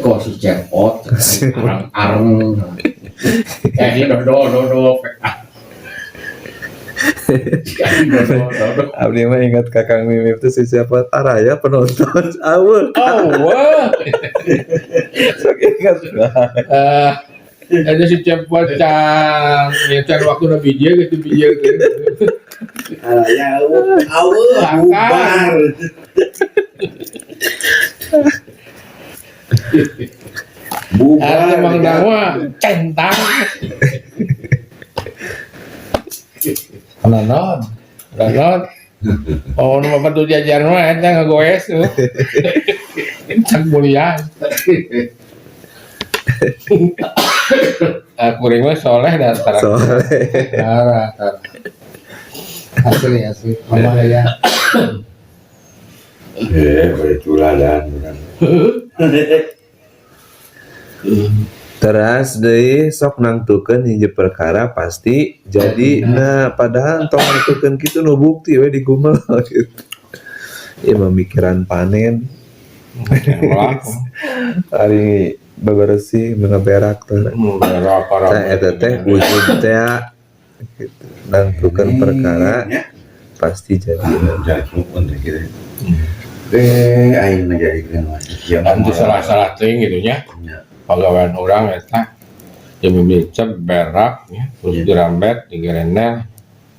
Kok si cepot, areng-areng. Kayaknya dodo dodo. Dodo dodo. Abdi mah ingat Kakang Mimip tuh si siapa Taraya penonton awal. Oh, wah. Sok ingat. Eh, ada si cepot can, ya can waktu na bijil gitu bijil gitu. Ya, awe, bubar. Bubar. Ada Mang Dangwa centang. Nonton, nonton. Oh, nu bapak tuh jajan mah eta ngagoes tuh. Can mulia. Kuring mah soleh dan tara. Soleh. Tara, tara. Asli asli. Mama ya. Eh, bertuladan. Teras deui sok nangtukeun hiji perkara pasti jadi nah padahal tong nangtukeun kitu nu bukti we digumel gitu. Ieu mah mikiran panen. Ari bebersih mengeberak teh. Tah eta teh ujub teh gitu. Nangtukeun perkara pasti jadi. Eh, aing ngajadikeun mah. Nanti salah-salah teuing gitu nya. Pagawean urang eta jeung mimicep berak nya, terus dirambet, digerendel.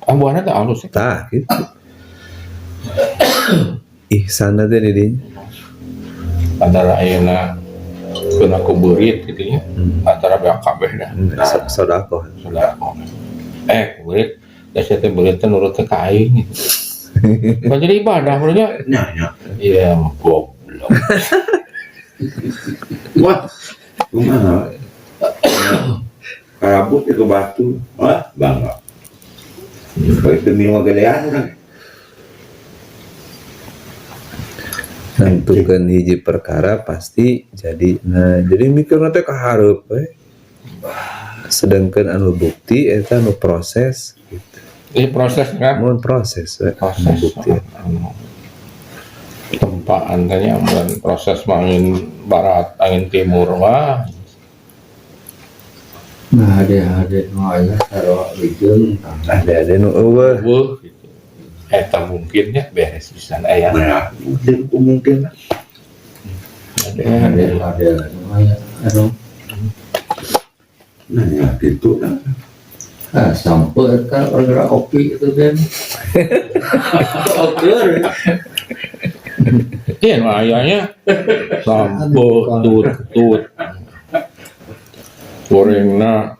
Ah buahna teh alus. Tah gitu. Ihsan teh di dinya. Antara ayeuna kena ku beurit gitu nya. Antara beak kabeh dah. Sedekah. Sedekah. Beurit da sia teh beurit teh nurut teh ka aing gitu. Bukan jadi ibadah bro nya. Nya, nya. Iya, goblok. Wah, kumaha? Karabut ke batu. Wah, bangga. Baik demi gedean urang. Nentukeun hiji perkara pasti jadi. Nah, jadi mikirna teh kahareup we. Sedangkan anu bukti eta anu proses gitu. Ini proses kan? Mun proses we. Proses. Bukti. Tempaan tanya mun proses angin barat, angin timur mah. Nah, ade-ade nu aya sarua lijeng. Ade-ade nu eueuh. Eueuh gitu. Eta mungkin nya beres pisan aya. Nah, mungkin mungkin lah. Ade ade nu aya anu. Nah, ya gitu lah. Ah, sampai eta gara-gara kopi itu kan. Oke. Iya, nu ayanya sampo tutut. Gorengna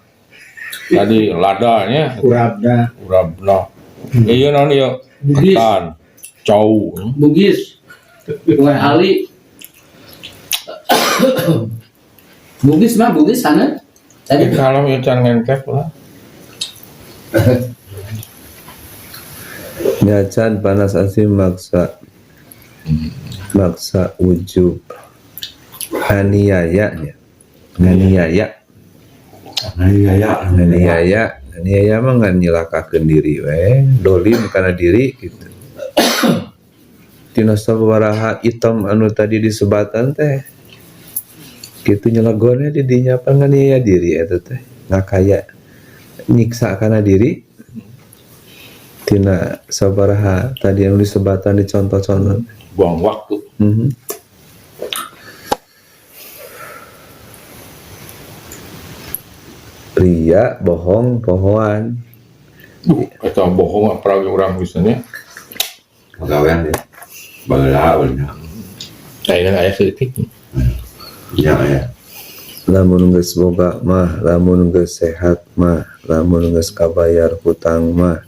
tadi ladanya Urabna. Urabna. Iya naon ieu? Bugis. Ketan, cau. Bugis. Kue ali. Bugis mah Bugis sana. Tadi Kalau ieu can ngentep lah. Nyacan panas asim maksa maksa ujub aniaya nya. Aniaya. Aniaya. Aniaya. Aniaya mah ngan nyilakakeun diri we, dolim kana diri gitu. Tina sabaraha item anu tadi disebatan teh kitu nyelegonnya di dinya pan nganiaya diri eta teh ngakaya nyiksa kana diri. Tina sabaraha tadi anu disebatan dicontoh-contoh buang waktu. Ria, bohong, bohongan. Eta bohong apalagi orang misalnya. Pagawean ya. Bageula we. Kayaknya aya seutik. Iya aya. Lamun geus boga mah, lamun geus sehat mah, lamun geus kabayar hutang mah,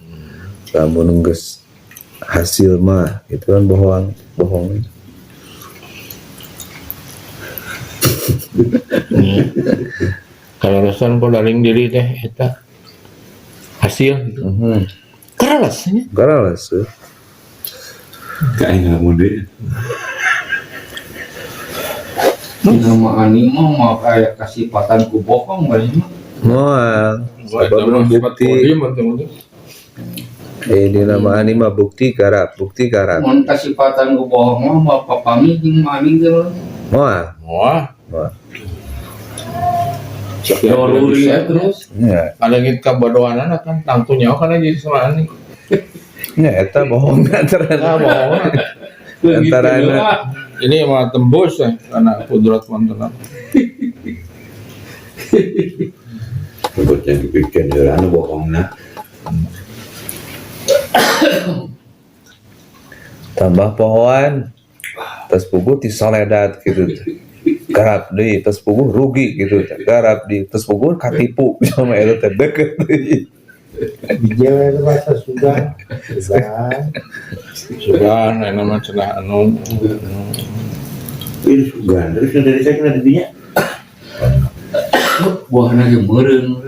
lamun geus hasil mah, itu kan bohong, bohong. Kalau resan podaling diri teh eta hasil gitu. Keras nya. Keras. Kayak ngelamun deui. Nama ani mah mah kayak kasipatan ku bohong bae mah. Moal. Sabab bukti. Ini nama ani mah bukti garap, bukti garap. Mun kasipatan ku bohong mah mah papangi jeung mani teh. Moal. Wah, Moal. Doruri ya terus. Ya, Kalengit kabodohanana kan tangtu nyawa kan jadi sama ani. ya eta bohong antara Nah, bohong. Antara Gitu lah. Ini mah tembus ya karena kudrat wonten. Sebut yang dipikir anu bohong nah. Tambah pohoan tos puguh tisoledat gitu. Garap deui tos puguh rugi gitu. Garap di tos puguh katipu sama eta teh deket deui. Dijewer masa sudah. Sudah. Sudah, nah nama cenah anu. Ini sugan terus yang dari saya kena didinya. Buahna ge meureun.